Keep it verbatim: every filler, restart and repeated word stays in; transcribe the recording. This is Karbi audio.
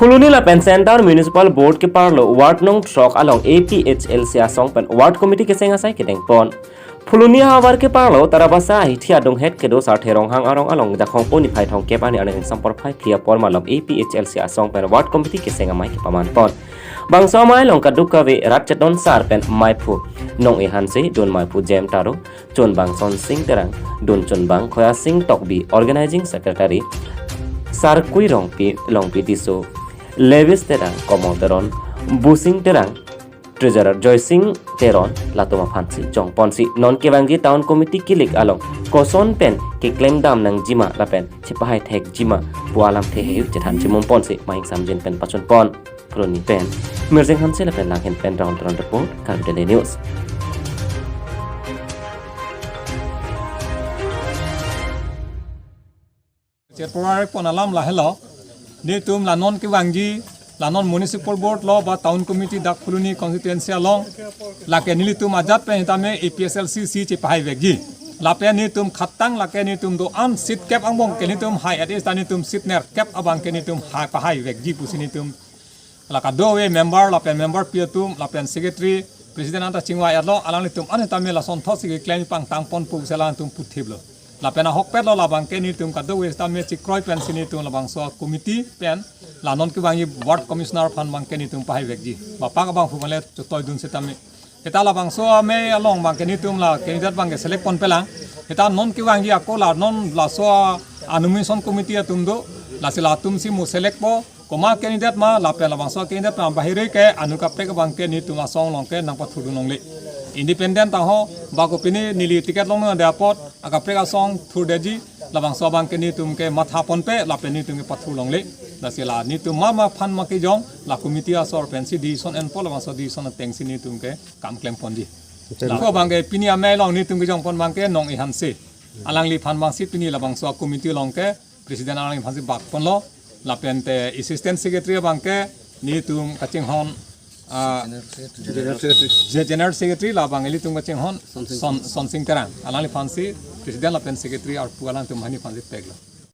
Phuloni lapen Centre Municipal Board keparlo ward nong throk along A P H L C asong pen ward committee keseng asai kedengpon. Phuloni ahavar keparlo Tarabasa ahithi adunghet kedo Sarthe Ronghang arong along Jakhong po niphai thomkep arni arni ingsamporphai phli apor malom A P H L C asong pen ward committee keseng amei kepamanpon. Bangso amei along kadokave rat chetonsar pen maiphu Nong-e Hanse, dun maiphu Jem Taro, chunbang Sonsing Terang, dun chunbang Khoyasing Tokbi, organizing secretary Sarkui Rongpi, Longpi Tisso, Lewis Terang, Komol Teron, Busing Terang, treasurer Joysing Teron, latum aphansi jongponsi non kevangji town committee kilik along koson pen keklemdam nangjima lapen chepahai thekjima pu alamthe heihui chethan chimumponsi maing samjin pen pachunpon. Phuloni pen Mirzeng Hanse lapen Langhin pen round round report, Karbi Daily News. Cheprai pon alam lahelo. Netum la non kevangji, la non municipal board lo ba town committee dak Phuloni constituency along, lake nelitum ajat pen tame A P H L C si chepahai vekji. Lapen netum khatang lake netum do-an seat kep angbong ke netum hai, at least netum seat nerkep abang ke netum hai pahai vekji pusi netum la kadokave member lapen memberpi atum lapen secretary, president anta chingvai-etlo, alanglitum an tame lasonthotsi keklem pangtangponpo pusi alangtum puthiplo. Lapen ahokpetlo labang ke netum kadokave tame chikroi pensi netum labangso committee pen la non kevangji ward commissioner aphan abang ke netum pahai vekji. Bapak abangphu male chotoi dun setame. Seta labangso amei along abang ke netum la candidate abang ke select ponpelang. Seta non kevangji ako la non laso a nomination committee atum do, lasi latumsi mo selectpo, komat candidate ma lapen labangso candidate ma bahire ke anut kaprek abang ke netum asong along ke nangpathurdun longle. Independent ta ho, bako pini neli ticket longdunde apot akaprek asong thurdetji, labangso abang ke netum ke mathaponpe lapen netum ke pathur longle. Lasi la netum mama aphan ma kejong, la committee asor pensi decision enpo, labangso decision atengsi netum ke kam klemponji. Betul. Lako abang ke pini amei along netum kejongpon abang ke Nong-e Hanse. Alangliphan abangsi pini labangso committee along ke president alangliphansi bakponlo. Lapen te assistant secretary abang ke netum kachinghon, ah, General Secretary. Je-, general secretary labang ilitum kachinghon Sonsing. Son, Sonsing Terang. Alangliphansi president lapen secretary arpu alangtum aphansi peklo.